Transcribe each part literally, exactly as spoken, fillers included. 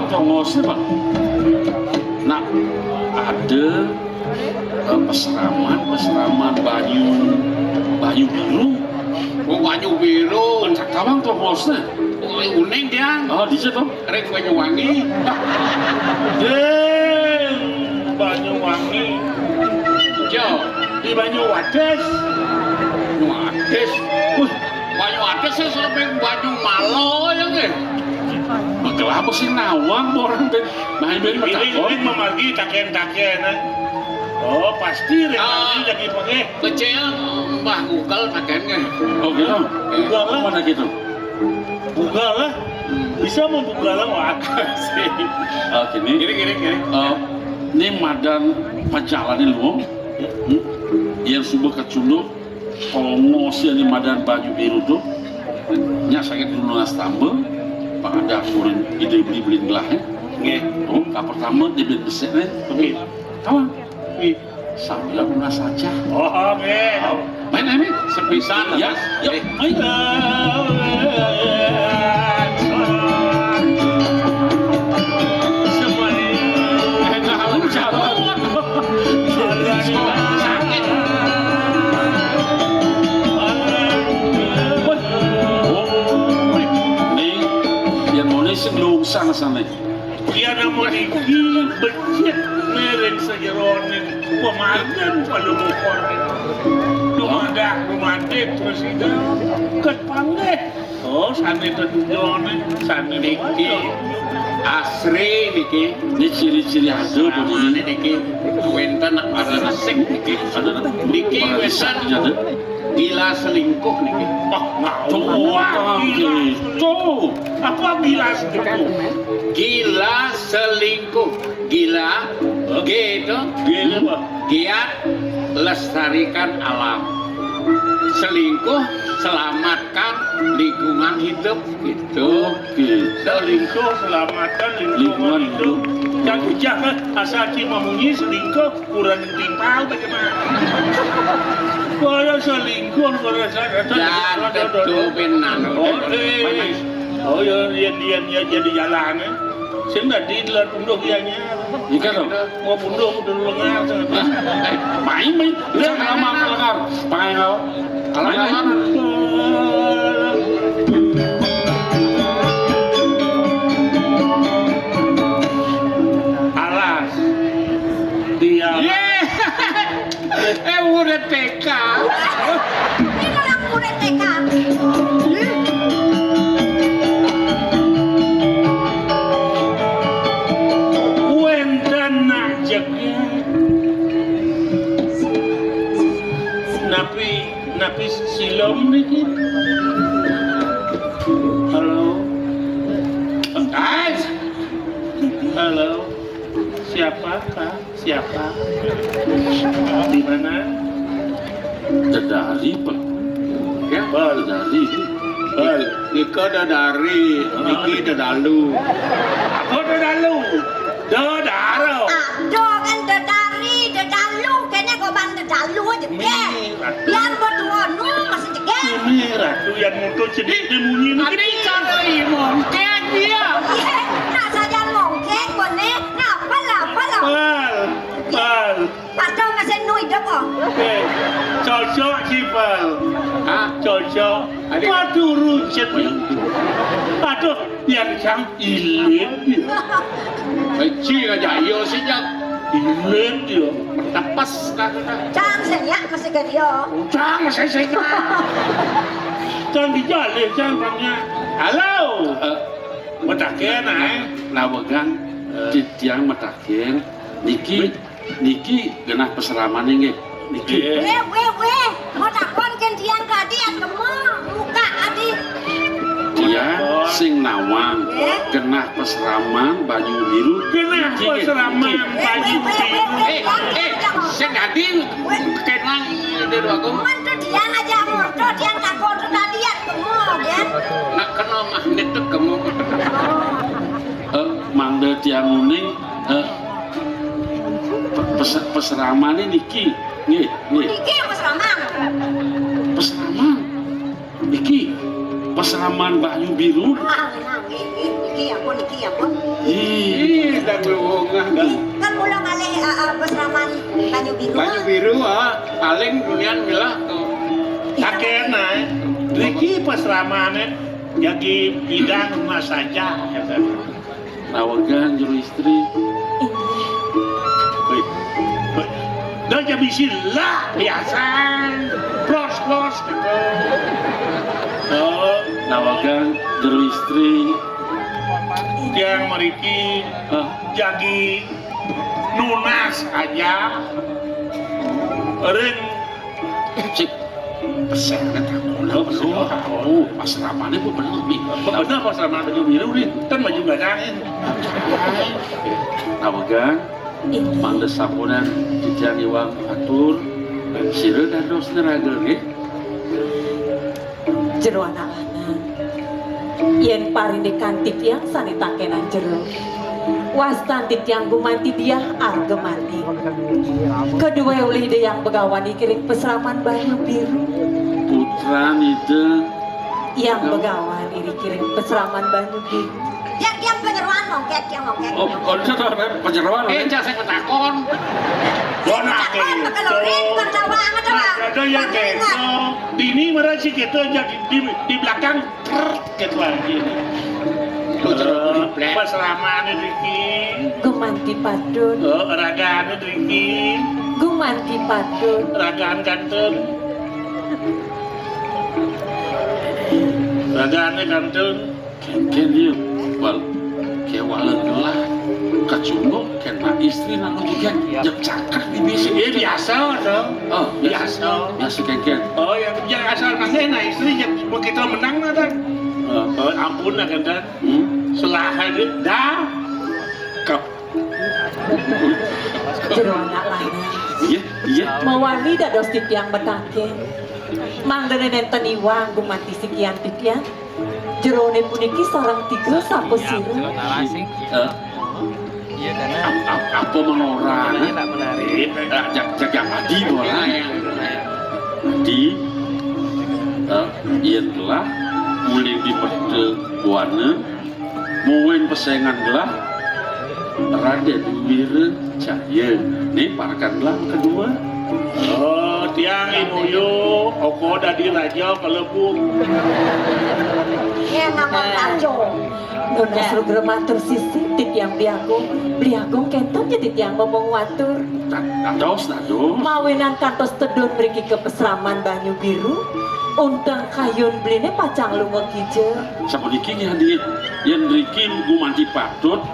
Tongosné, Bang. Nah, ada eh, pesraman, pesraman banyu, banyu biru. Oh, banyu biru. Pencak tawang tongosné. Oh, uning dia. Oh, di situ. Ring Banyuwangi. Ding, Banyuwangi. Jo. Di Banyu Wadés. Wadés. Wih, Banyu Wadés sih sampai Banyu Malo ya nggih. Bekel apa sih nawang orang teh? Nah, ini Ini takon. Ini memargi takén-takén, eh. Oh, pasti Ring Ah. Margi lagi pakai. Kecil Mbah Google takén nggih. Oh, gitu. Google lah. Mana gitu? Google lah. Bisa mau Google lah, Wak. Sih. Ah, gini. Gini, gini, gini. Eh, ini madan pacalané luwung. Hmm? Yang suba kecunduk, kalau ngosé ini madan banyu biru tuh, nya sakit dulu nastamba, Pak ada kurin ide beli beli gelah ya. Nggih. Oh, ka pertama dia beli besek nih. Oke. Kawan. Wih. Sambil lunas aja. Oh, nggih. Main ini sepisan ya. Ya, main. Semuanya. Eh, nah, lu jangan. Sakit. Wah. Oh, wih. Nih, yang mau nih sing lungsang sana. Yén amun niki becik miring sajeroning pamargin paluhuran. Dumadak dumadik prasida ket panggih. Oh, sané tetujoné, sané Niki asri niki. Ini ciri-ciri ada begini. Niki wénten para resik niki. Ada niki wénten. Ada. Gila selingkuh niki. Wah, ngawur. Wah, gila. Gitu. Apa gila selingkuh? Gila selingkuh. Gila, G itu Gila. Giat lestarikan alam. Selingkuh selamatkan lingkungan hidup gitu. Oke. Selingkuh selamatkan lingkungan Lingkungan hidup. Hidup. Jangan ujah, asal cing mamunyi selingkuh. Kurang timpal bagaimana? Kaya selingkuh, kaya sa-, sa-, Ya, sa-, tentu benar. Oh, eh. Oh, ya, dia, dia, dia jadi jalan, eh. Sing dadi dolar punduh dianya. Iya, loh. Mau punduh, punduh lengar. Eh, main, main. Udah lama lengar. Pakai kau. Kalau lengar. Alas. Dia. Ye. Eh, murid T K. Ini orang murid T K. Wénten nak jegat. Napi, napi silem niki? Halo. Guys. Halo. Siapa, Kak? Siapa? Di mana? Dedari, Pak. Ya, Bal. Dedari. Bal. Nika dedari, niki dedalu. Apa dedalu? Dedaro. Aduh, kan dedari, dedalu, kene goban dedalu aja, Mi, Ratu. Biar bertuanu masih jegé. Mi, Ratu, yang mutu cedik di munyi. Adi cara mongkek dia. Iya, nak saja mongkek, bone. Ngapa lah, apa lah? Bal, bal. Padahal masih nu hidup kok. Eh, cocok sih, Bal. Hah? Cocok. Adik. Waduh, runcit. Aduh, yang sang ilit dia. Kecil aja, iya sih, Jang. Ilit dia. Tepas, dah, dah. Cang, saya masih ke dia. Cang, saya, saya. Cang dijalih, Cang, Cangnya. Halo. Eh, mataken, eh. Nawegang, eh, titiang mataken. Niki Niki genah pasramané nggih. Niki. Nggih. Wéh, wéh, wéh. Mau takon kén tiang tadi agama muka adi. Tiang sing nawang genah pasraman banyu biru. Genah pasraman banyu biru. Eh, eh, sing adi kenang di dua agama. Mantu tiang aja murto tiang takon tadi agama, ya. Nak kena magnet tuh kamu. Eh, mangda tiang uning, eh, Pe-, pes-, pasramané niki. Nggih, nggih. Niki pasraman. Pasraman. Niki. Pas-, Taman Banyu Biru. Ah, nggih, nggih, nggih. Niki ampun, niki ampun. Ih, dah berhubungan dah. Nggih, kan kula ngalih, eh, eh, pesraman Banyu Biru. Banyu Biru, ah, paling dunia milah tuh. Iya. Taken, eh. Riki pesramane jagi bidang rumah saja, kata. Nawegang jero istri. Inggih. Wih, wih. Dah jadi sila biasa. Pros, pros, gitu. Oh, nawegang jero istri. Tiang mriki, ah, jagi nunas aja. Ring. Cik, pesengan tak kula, oh, oh, pas ramane kok bener, Bi. Bener pas ramane baju biru, Bi. Kan baju gacangin. Nawegang, mangda sapunan titiang iwang atur, sira dados neraga, nggih. Jero anak lanang. Yen parindikan titiang sane takenan jero. Wastan titiang gumanti diah arga mati. Kedue ulih Ida Hyang Begawan iriki ring pesraman Banyu Biru. Putran Ida Hyang Begawan iriki ring pesraman Banyu Biru. Ya, tiang penyeroan mongket, tiang mongket. Oh, oh, penyeroan, eh, eh. Cak saya ketakon. Takon, bekelorin, bukan tawa, nggak tawa. Nah, ada yang gitu. Dini marasi kita jadi di, di belakang. Trrrt, gitu aja. Pas ramane driki. Gumanti patut. Oh, ragane driki. Gumanti patut. Ragan kantun. Ragane kantun. Kenken dia, wal, kewalen gelah. Kacunguk, kena istri nak juga. Jam cakak di bisi. Iya, biasa, dong. Oh, biasa. Biasa. Biasa kenken. Oh, ya, ya, asal mangke nah istri ya begitu menang lah, kan. Oh, ampun lah, kan, Dan. Hmm? Selaha dia dah. Kap. Jero anak lanang. Iya, iya. Mawali dados titiang metaken. Mangdene nenten iwang gumanti sikian titiang. Jerone puniki sareng tiga sapasira. Eh, ap-, ap-, apa mengorang? Eh, jag-, jaga adi ora. Adi, eh, yen telah mulih di peta buana, muwin pesengan gelah Raden Wira Jaya. Nih, parekan gelah kedua. Oh, tiang inuyu, oko dadi raja kalebu. Iya, nama raja. Nunas lugra matur sisip titiang Bli Agung. Bli Agung kenten ya titiang momong watur. Dados, dados. Mawinan kantos tedun mriki ka pesraman Banyu Biru, unteng kayun beline pacang lunga kija. Sapuniki nggih, Adi, yen mriki gumanti patut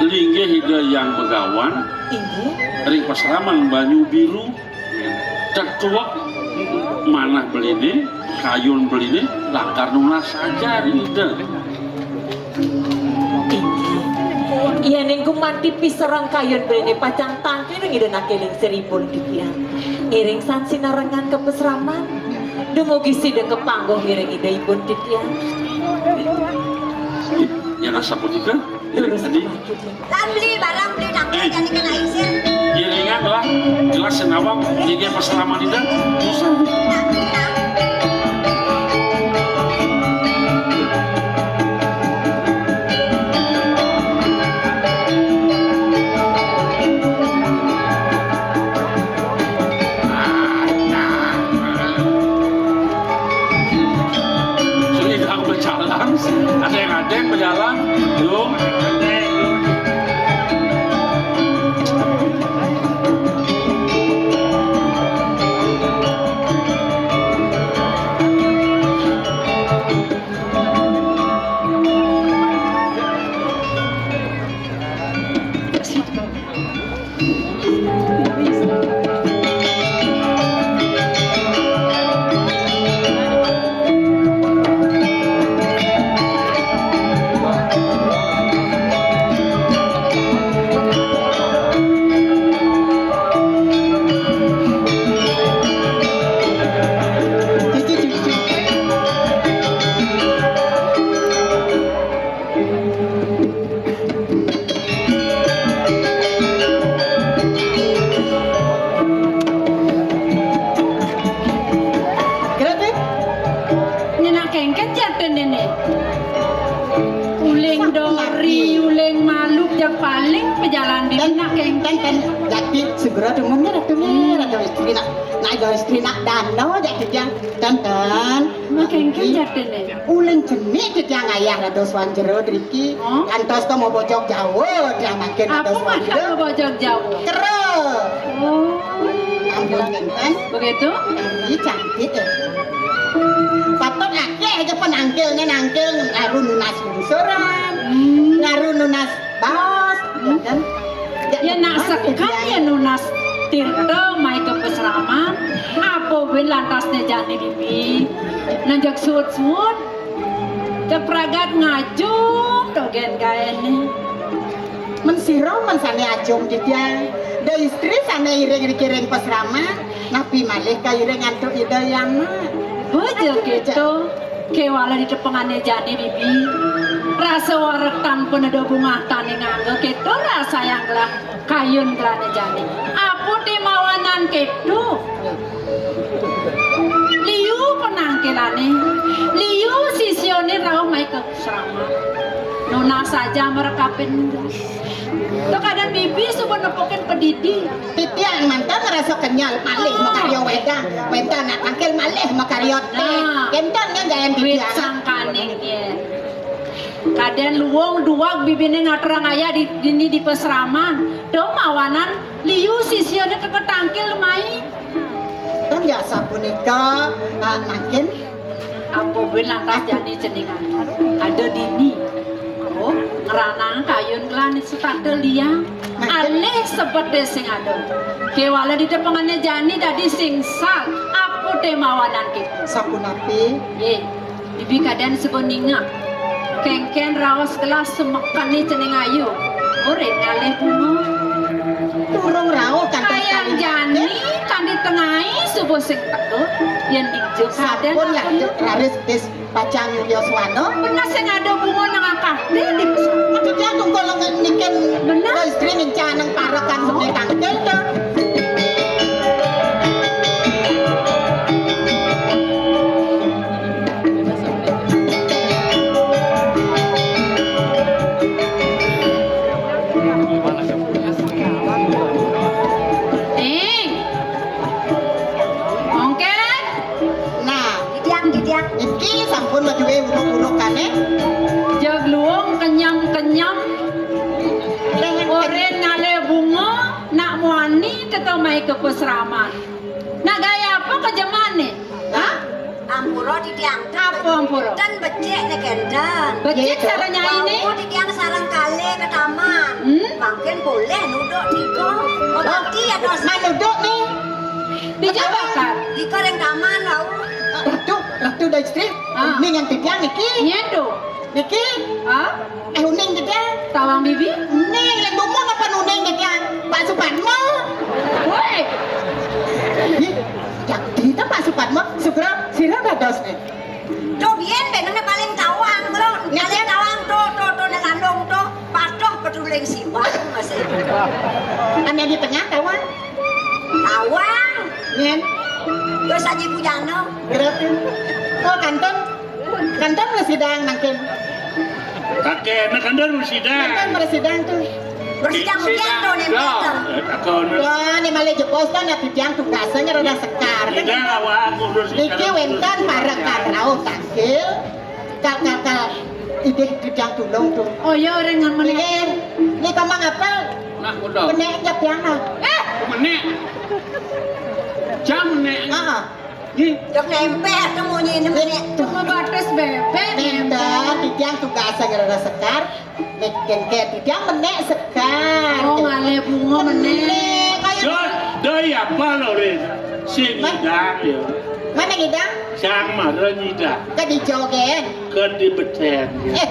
linggih Ida Hyang Begawan. Inggih. Ring pasraman Banyu Biru, tetuek manah beline, kayun beline, lakar nunas saja ring Ida. Inggih. Yen ing gumanti pisereng kayun beline pacang tangkil ring Ida nake ning siripun titiang. Ngiring san sinarengan ka pasraman. Dumugi sida kapangguh ngiring Ida ibun titiang. Yen asapunika, Adi. Lan beli barang, beli nangkal, eh, jadi kena isin. Iringan lah, jelas senawang, nggih pas selama nida, susah. Nah, nah. Sudah berjalan, ada yang ada yang berjalan, belum. Ten dene. Uling dori, uling malu, jak paling pejalan di nak keng. Ten, ten, jadi segera demen nih, Ratu nih, Ratu istri nak, nak Ratu istri nak dano, jadi yang ten, ten. Makeng keng jadi nih. Uling cenik, jadi yang ayah Ratu Swan Jero driki. Oh. Lantas to mau bojok jauh, dia makin Ratu Swan Jero. Apa mau bojok jauh? Kero. Oh. Ampun, ten, ten. Begitu? Ini cantik ya. Patut akeh aja penangkilnya nangkil ngaru nunas lungsuran, ngaru nunas baos, ya kan? Ya nak sekan ya nunas tirta mai ke pesraman, apa bin lantasnya jani bibi, nanjak suut-suut, cek pragat ngajum dogen gaene. Men sira men sane ajum titiang. Da istri sane iring-iring pesraman, napi malih kairing antuk Ida Hyang Mat. Beja keto, kewala di tepengane jani bibi. Rasa warek tan peneda bungah tane ngangge keto rasa yang gelah kayun gelane jani. Apu ti mawanan keto. Liu penangkilane, liu sisione rauh mai ke sraman. Nunas saja merekapin. Tok adan bibi suba nepukin pedidi. Titiang mantan ngerasa kenyal, malih makarya wedang. Wedang nak tangkil malih makarya teh. Nah. Kenten kan gayan wit titiang. Sangkaning ya. Kaden luwung duwag bibine ngaturang ayah di dini di pesraman. Do mawanan liu sisiane teka tangkil mai. Kan ya sapunika, ah, mangkin. Apa buin lantas jani ceningan? Ada dini. Oh, ngeranang kayun kelan setata liang. Alih sebete sing ada. Kewala di tepengane jani dadi sing sal. Apa te mawanan kita? Sapunapi? Ye. Bibi kaden suba ningeh. Kengken raos gelah semekane cening ayu. Ore ngalih bunga. Turung rauh kantos kayang jani kandi tengai suba sing teka. Yen dija kaden sampun ya, raris tis pacang yoswana. Bener sing ada bunga nang akah. Dene. Maksudnya tungkol niken bener. Istri ngencanang parekan sune tangkil to. Eh, ongket. Nah, titiang, titiang. Iki sampun majuwe uruk-uruk kane. Jag luwung kenyam-kenyam. Oren ngalih bunga, nak muani teka mai ke pesraman. Nak gaya apa kejemane? Hah? Ampura titiang. Apa ampura? Ten becik ne kenten. Becik sareng nyaine? Wau titiang sareng kalih ke taman. Hmm? Mangkin boleh nuduk tiga. Obati ya dos. Man nuduk nih. Di jabakan. Di koreng taman wau. Ratu, ratu da istri. Ah. Ning yang titiang niki. Nyedo. Niki. Ah? Eh, uning gedang. Tawang bibi? Uning, yang dumun apa nuning gedang? Pak Supadmo. Woi. Ih, jak dita Pak Supadmo, sugra sira dados nih. Duh, biyen benene paling tawang, lho. Paling tawang tuh, tuh, tuh, ning kandung tuh. Patuh petuling siwang masih. Ane di tengah tawang. Tawang. Nyen. Terus aji bujana. Berarti. Oh, kantun. Kantun mresidang mangkin. Kakek, nak kantun mresidang. Kantun mresidang tuh. Mresidang ujian tuh, nih, pinter. Takon. Wah, nih malih jebos kan, ya, titiang tugasnya rada sekar. Tidak, awak aku terus. Niki wenten parekan rauh tangkil. Kal, kal, kal. Idih titiang tulung tuh. Oh, ya, orang ngan meneh. Niki, niki kamang apa? Nah, udah. Menek aja tiang, nah. Eh! Menek. Jam menek. Heeh. Nih. Jok nempel tuh munyi ini menek. Cuma batas bebek nempel. Nempel, titiang tugasnya rada sekar. Nek kengken titiang menek sekar. Oh, ngalih bunga menek. Menek, kaya doi, doi apa lho, Rin? Sing ngidang, ya. Mana ngidang? Sang mara ngidang. Ke di jogen. Ke di becen. Eh.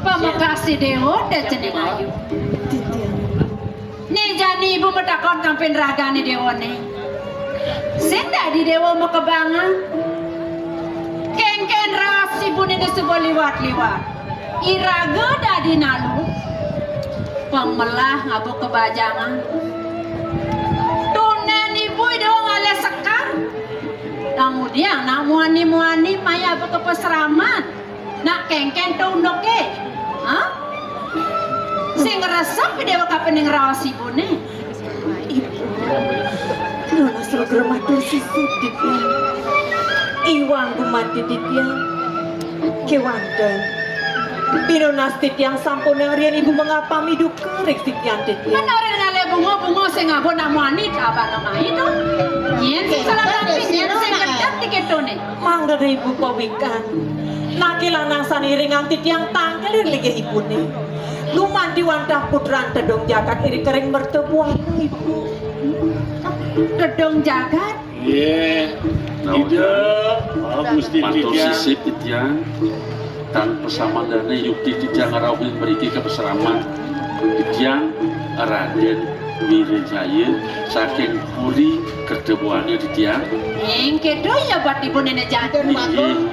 Pamakasih Dewa, dah cening ayu. Nih jani ibu matakon kampin ragane dewane. Sing dadi dewa makebangan. Kengken raos ibune suba liwat-liwat. Iraga dadi nalu. Pamelah ngaba kebajangan. Tunen ibu dewa ngalih sekar. Tang Tiang nak muani-muani maya apa ka pasraman. Nak kengken to unduke. Hah? Sing ngresep Déwa kapining raos ibune. Ibu, nunas regra matur sisip titiang. Iwang gumanti titiang. Kéwanten. Pinunas titiang sampun riin ibu mangapami duka ring titiang titiang. Menawa ring ngalih bunga-bunga sing abot nak muani abana mai to. Nyén sing salah tapi nyén sing kedat diketoné. Mangda ibu pawikan. Naké lanang sané iringang titiang tangkil ring linggih ibune. Gumanti wantah putran Tedung Jagat iri kering mertobuana ibu. Tedung Jagat? Nggih. Nah, Ida, udah. Oh, Gusti matur titiang. Sisip titiang. Tan pasamadané yukti titiang ngrauhin mriki ka pasraman. Titiang Radén Wirajaya saking Puri Kertabuana titiang. Ing kéto ya bat ibu néné janten. Inggih.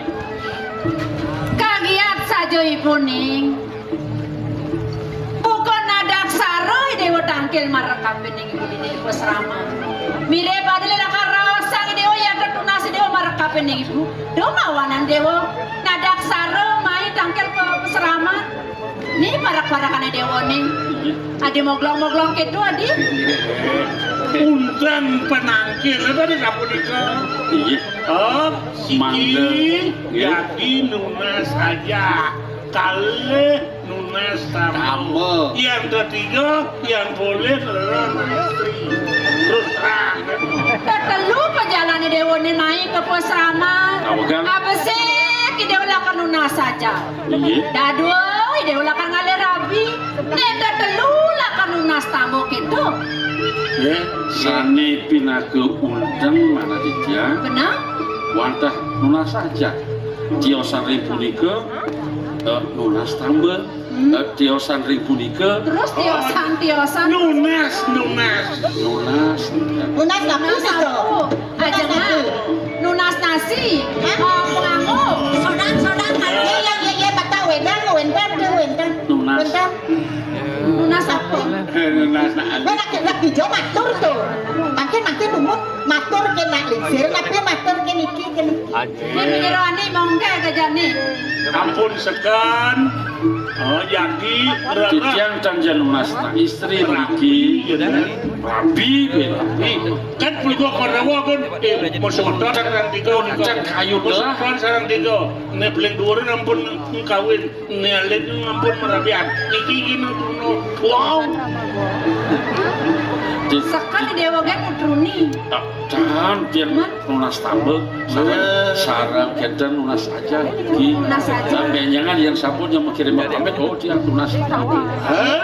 Kagiat saja ibu ning. Buka nadaksara Déwa tangkil marep kapining ibu dini pasraman. Mirib pada lakar raosang Déwa ya tetunas Déwa marep kapining ibu. Duh mawanan Déwa nadaksara mai tangkil ka pasraman. Ni parak-parakané Déwa ni. Adi moglong-moglong kéto adi. Punten panangkil pada sapunika. Inggih. Oh, mangga. Siki nggih. Jadi nunas aja. Kalih nunas tamba. Tamba. Yang ketiga, yang boleh adalah istri. Terus terang. Tetelu pajalané Déwa ni mai ka pasraman. Apa, Kang? Abesik Déwa lakar nunas aja. Inggih. Dadua, Déwa lakar ngalih rabi. Né tetelu lakar nunas tamba kéto. Nggih, sané pinaka unteng manah titiang. Bener? Wantah nunas aja. Tiosan ring punika, eh, nunas tamba. Hmm. Eh, tiosan ring punika. Terus tiosan, tiosan. Nunas, nunas. Nunas. Nunas apa? Nunas apa? Aja mah. Nunas nasi. Hah? Oh, penganggo. Sodan, sodan, kan? Iya, iya, iya, iya, betul, wedang, wénten, tuh, wénten. Nunas. Wénten. Nunas apa? Eh, nunas nasi. Wéh, nak, nak hijau matur tuh. Makin, makin umur matur ke nak lingsir, tapi matur ke niki, ke niki. Ini penyeroan nih, mongke ke jani. Ampun sekan. Oh, jagi, rara. Titiang tan jan nunas nang istri mriki. Rabi, bela. Ih, kan pelego Pandawa kan, eh, musuh sareng tiga, cek kayu sareng tiga. Né paling dhuwur ampun kawin, né alit ampun marabian. Niki gini tuno. Wow. Sekali Déwa kan nutruni. Ah, jangan, biar nunas tamba. Sareng, sareng kénten nunas aja iki. Nunas aja. Nah, benjangan yang sampun yang mengirim pamit, oh, dia nunas tamba. Hah?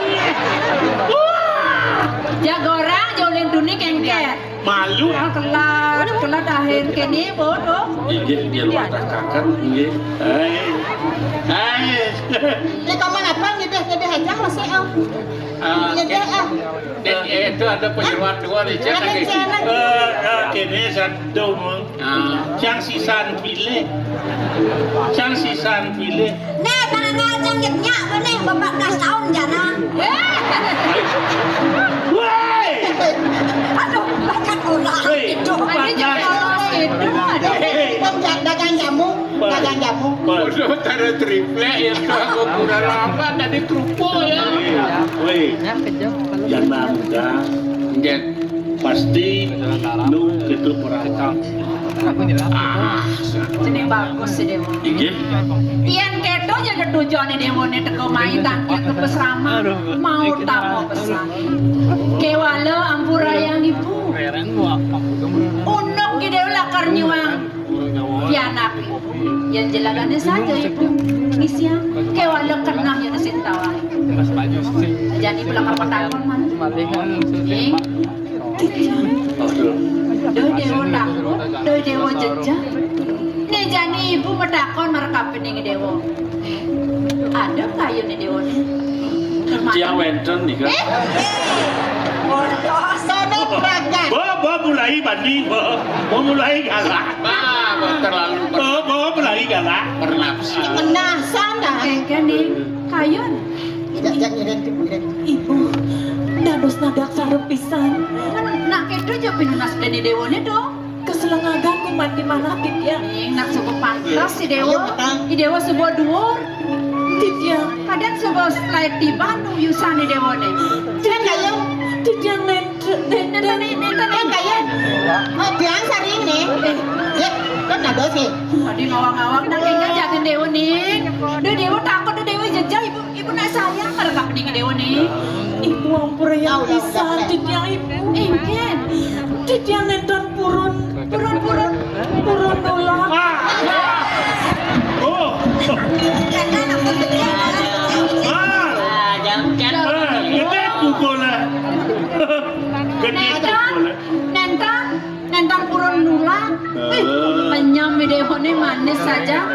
Jagorang jolin duni kengket. Malu. Ah, kelat, kelat akhir kéné bodoh. Inggih, dia luar kakak, inggih. Eh. Eh. Ini kamu apa? Ngidih, ngidih aja masih, ah. Ah, ngidih, ah. Eh, eh, itu ada penyeroan dua nih, cek lagi. Eh, eh, kéné satu, Mang. Ah. Cang sisan pilih. Cang sisan pilih. Né, tanggal cang nyak benih, empat belas tahun jana. Woi! Aduh, banyak orang. Woi, itu. Ada empat belas. Itu, ada. Hei. Dagang jamu, dagang jamu. Udah taruh triplek ya, tuh aku kurang lama tadi kerupuk ya. Woi, jangan muda. Enggak. Pasti nu kéto perawan. Ah, jadi bagus sih Déwa. Inggih. Yén kéto ja tujuané Déwané teka mai tangkil ka pasraman, mau tamba pesan. Kéwala ampurayang ibu. Unduk Ki Déwa lakar nyiwang pianak. Yén jelagané saja ibu ngisiang, kéwala keneh yén sing tawang. Jani ibu lakar patakon manah. Ing. Duh Déwa takut, duh Déwa jejeh. Né jani ibu matakon marep kapining Déwa. Ada kayuné Déwa né. Tiang wénten nika. Eh? Sono pragat. Bo, bo mulai bandi, bo. Bo mulai galak. Bah, bo terlalu ber- Bo, bo mulai galak. Bernafsu. Kenasan dah. Kéné, kayun. Tidak, tidak, tidak, tidak. Ibu, dados nadaksara pisan. Kan nak kéto ja pinunas dadi déwané to. Keselengagan kuman di mana titiang. Ning, nak suba pantes si Déwa. Ayo, petang. I Déwa suba duur. Titiang. Kadén suba selai tiban nu yusan i Déwa né. Titiang, titiang nénten, nénten, nénten, nénten. Kayén. Oh, tiang sariné. Eh. Ya, kan ada sih. Adi ngawag-ngawag nak énggal jadin Déwa ning. Duh, Déwa takut, duh, Déwa jejeh, Ibu. Ibu nak sayang kada ka pening Déwa ning. Ibu ampura yang pisan, titiang Ibu. Éngkén. Titiang nénten purun, purun, purun, purun nulak. Ah, ah. Oh. Ah, ah, gedé pukulé. Gedé pukulé. Nénten, nénten. Nénten purun nulak. Wih, penyem i Déwa né manis saja.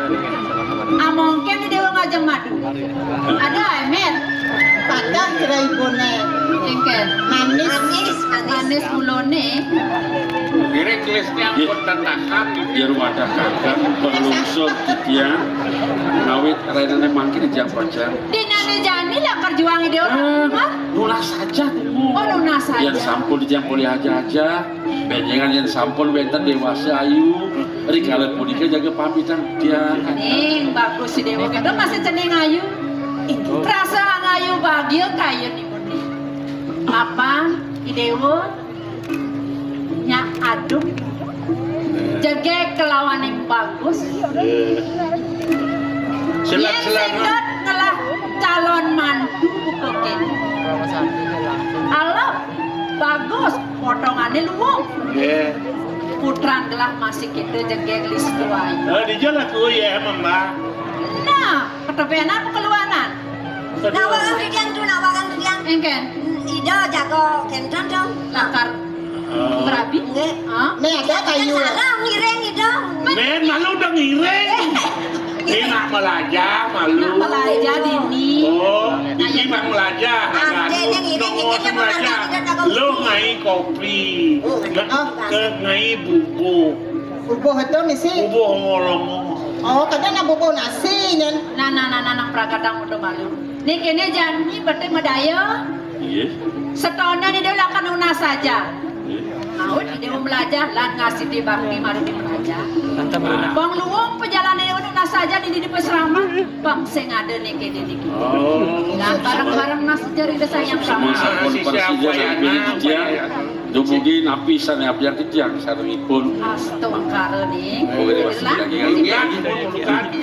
Amongkén i Déwa ngajeng madu. Ada, Emil. Patah cerai ibuné. Éngkén. Manis. Manis, manis. Manis mulané. Ngiring gelisné ampun tatahan. Biar wadah kagak, pelungsur titiang. Ngawit rainané mangkin jam pacar. Dinané jani lakar juang i Déwa. Ah, hah? Nunas saja, Bu. Oh, nunas saja. Yén sampun titiang polih aja-aja. Bénjangan yén sampun wénten déwasa ayu, rikala punika jaga pamitan titiang. Ning, bagus i Déwa kéto masih cening ayu. Perasaan ayu bagia kayun ibuné. Mapan i Déwa nyak aduk jegég kalawaning bagus. Yén sindut ngelah calon mantu buka kéné. Alah, bagus. Potongané luung. Nggih. Putran gelah masih kita jegég listu ayu. Eh, dija laku ya, Mbak. Nah, ketepenan keluanan. Nawarang titiang tu, nawarang titiang. Éngkén. Ida jaga kénten tu. Lakar. Eh. Merabi? Nggih. Hah? Né ada kayu. Salah ngiring Ida. Mén, malu udah ngiring. Ini nak melajah, malu. Nak melajah, dini. Oh, ini bang melajah. Ada yang ini, kita melajah. Lo ngai kopi. Ngai bubuh. Bubuh itu misi. Bubuh ngolong. Oh, kadang nak bubuh nasi nyen. Nah, nah, nah, nah, nah, prakadang udah malu. Nih, kini janji berarti medaya. Iya. Setonan ini lakar nunas saja. Iya. Maut ida melajah lan ngasih bakti maring di melajah. Bang luung pejalanan nunas saja di, di pasraman. Bang sing ada niki di niki. Oh. Nah, bareng-bareng nas jari desa yang sama. Sampun persija dari titiang. Dumugi napi sané abdi titiang sarengipun. Astungkara ning. Oke, terima kasih. Lagi, lagi, lagi.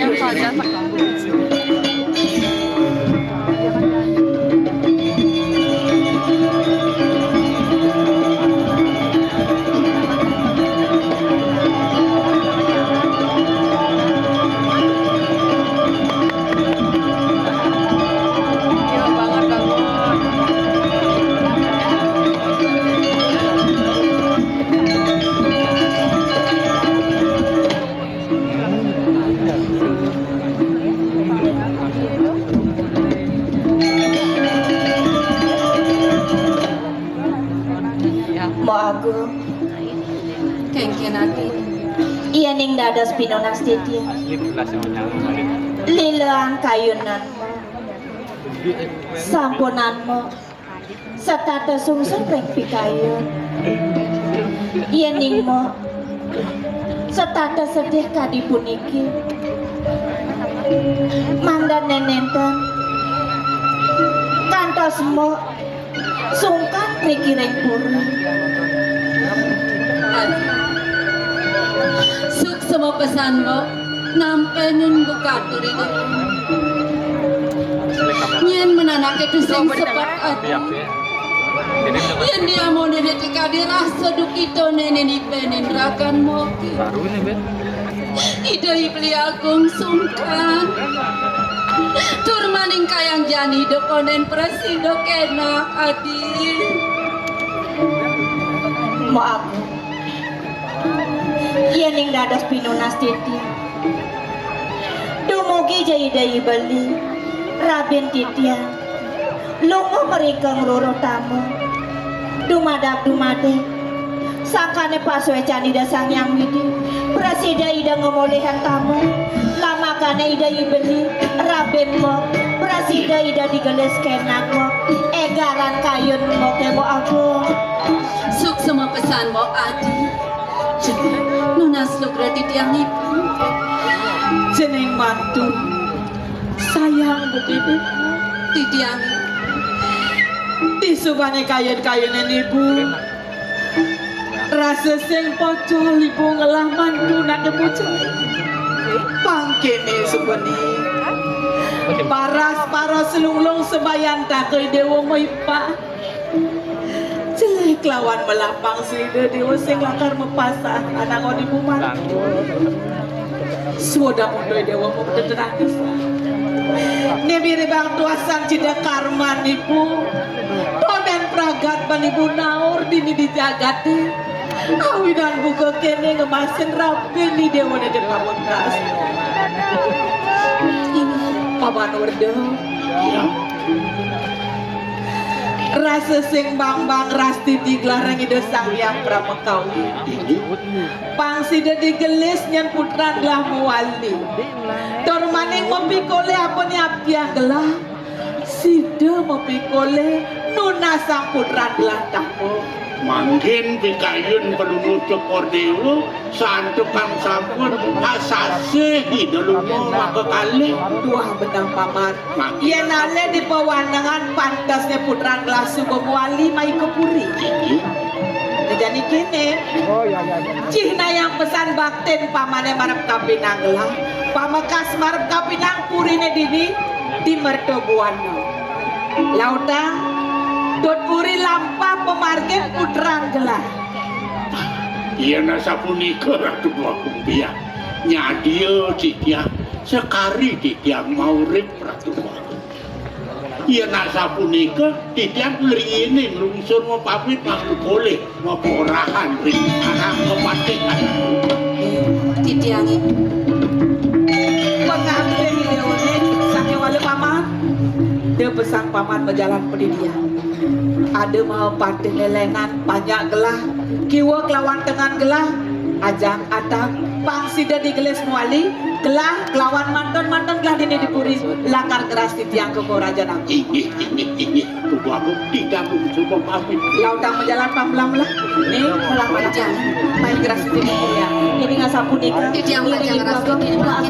Mbok Agung. Kéngkén ati. Yéning dados pinunas titiang. Lilean kayunan. Sampunanmu. Setata sungsung ring pikayun. Yéning Mbok setata sedih kadi puniki, mangda nénénten kantos Mbok sungkan riki ring pura. Suksma pesan Mbok. Nampénin buka diri. Nyén menanaké tusing sepat ati. Yén dia mau diri kadi rasa dukita nénén ipénin rakan moké. Ida I Beli Agung sungkan. Tur maning kayang jani ida kondén prasida kénak adi. Mbok Agung. Yéning dados pinunas titiang, dumugi ja Ida I Beli, rabin titiang, lunga mrika ngruruh tamu. Dumadak dumadé, sangkané pasuécan Ida Sang Hyang Widhi, prasida Ida ngamolihang tamu. Lamakané Ida I Beli, rabin Mbok, prasida Ida digelis kénak Mbok, égaran kayun Mbok, Mbok Agung. Suksma pesan Mbok Adi. Lugra titiang ibu. Jeneng mantu sayang bukti titiang. Disubane kayen-kayenen ibu. Rasa sing pocol ibu ngelah mantu nang ibu jeneng. Pangkene subeni. Paras-paras lunglung sebayan takoi dewa maipa. Jelek lawan melapang sida dewa sing lakar mepasah anang odi buman. Suwedang unduh dewa mung tetenangis. Nibiri bang tuasan cida karman ibu. Tonden pragat ban ibu naur dini di jagate. Awinan buka kene ngemasin rabi ni dewa ni dewa bekas. Paman Werda. Rasa sing bangbang rastiti gelarang Ida Sang Hyang Pramakawi. Pang sida digelis nyen putran gelah mawali. Tur maning mapikole apa ni abdiang gelah. Sida mapikole nunasang putran gelah tapa. Mangkin pikayun Palungguh Cokor Dewa, santukan sampun asasih Ida Luma maka kalih. Tuah benang paman. Yen ale di pawanengan pantesne putran gelah suba mawali mai ka puri. Inggih. Jani kene. Oh, ya, ya, ya. Cihnayang pesan baktin pamane marep kapinang gelah. Pamekas marep kapinang purine dini di Merta Buana. Lautang, dot puri lampah pamargin putran gelah. Yen asapunika, Ratu Bagong Biang, nyadia titiang sekari titiang maurip, Ratu Bagong. Yen asapunika, titiang ngriinin lungsur mapamit mangku polih maporahan ring arah kepatihan. Titiang pangabdi dewane sakewala paman. Da pesan paman majalan padidian. Ada mau patih lelengan panjak gelah, kiwa kelawan tengan gelah, ajak atang pang sida digelis mawali, gelah kelawan manten-manten gelah dini di puri, lakar geras titiang ka Korajan Agung. Inggih, inggih, inggih. Tubuh aku tidak mencoba pamit. Lautang majalan pambelah-belah. Nih, melampah jalan. Main geras titiang ka Korajan Agung. Ini ngasapunika. Titiang majalan geras titiang.